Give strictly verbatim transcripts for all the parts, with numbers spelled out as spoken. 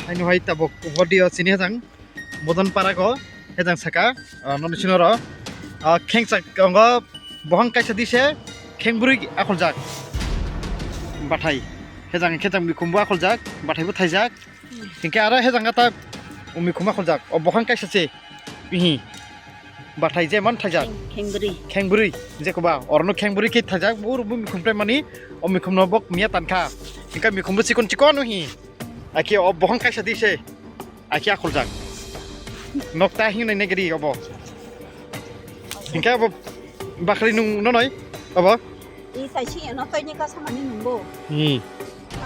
Haino hai tabuk hodi o chini hejang bodon para go hejang saka, ah, noni sino ro, ah, khengchak ongo bohang kaisa di se khengbrui akholjak bathai hejang khe jang mikhumbo akholjak bathaibo thaijak. Hinkhe aro hejang ta mikhum akholjak o bohang kaisa se ihi bathai je man thaijak. Kheng-, khengbrui. Khengbrui, jekoba, orono khengbrui khe thaijak, bo, bo mikhum tei mani, o mikhum no bok miya tankha. Hinkhe mikhum bo chikon chikon no hi. Akhe o bohang kaisa di se. Akhe akholjak. Nokta hinwi nai gari obo. Hinkhe obo bakhri nung nonoi, obo. I tai sing no toini kasa mani nungbo. Hmm.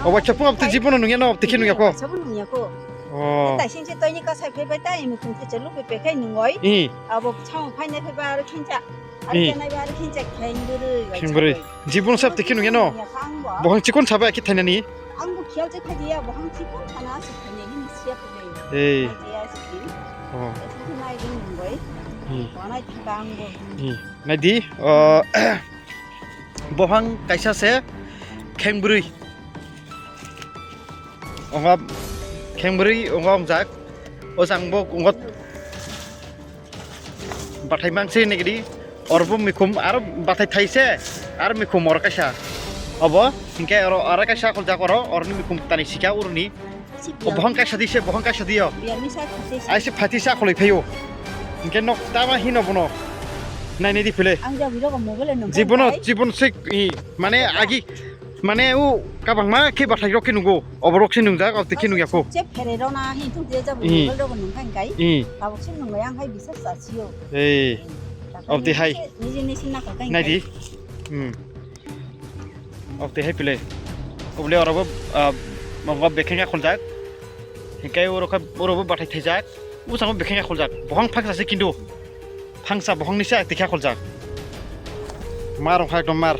Obo chapung abte jibono nungya no, abte khe nungya ko. Chapung nungya ko. Oh. Tai sing se toini kasa phai bai tai mukhung theche lupe pe khai nungoi. Hmm. Abo chapung phai nai phai ba aro khincha. Aro Hmm. khe nai ba aro khincha khengbrui. Khengbrui. Jibono sab te khe nungya no. Nungya kha ang bo. Bohang chikon sabai akhe thainani. Ang bo khiyal che khajiya, bohang chikon thana aswk thainani ni siya phai. Ei. Khajiya skin. Oh. Ese nai ring nungoi. Hmm. Wanai thaka ang bo. Hmm. Naidi, oh, bohang kaisa se khengbrui. Ongo khengbrui ongo ongjak. O jang bo ongo bathai mangsi nigiri. Orbo mikhum aro bathai thaise. Aro mikhum oro kaisa. Obo hinkhe oro, oro kaisa akholjak oro. Oroni mikhum tani sikha uruni. O bohang kaisa di se, bohang kaisa di o. Biar ni sa khate se. Aise phati sa kholoi phaio. Hinkhe nok tama hino bono. Nai nai di phile. Ang jabwi rogo mobile no. Jibono, jibon se, i, mane agi, mane u kabangma khe bathai rok khe nungo. Obo rok se nungjak, o te khe nungya ko. Se phere rona hi thung je jabwi Hmm. mobile rogo nung khai kai. Hmm. Tabuk se nungya ang hai bisa sa sio. Ei. Takai Obdi hai. Niji niji na kai kai. Nai di. Hmm. Obdi hai pile. Obdi orobo, ah, monggo bekheng akholjak. Hikai oro kha, orobo bathai thaijak. Usango bekheng akholjak. Bohang phangsa se kintu. Phangsa bohang ni se tikha akholjak. Mar ongkha ekdom mar.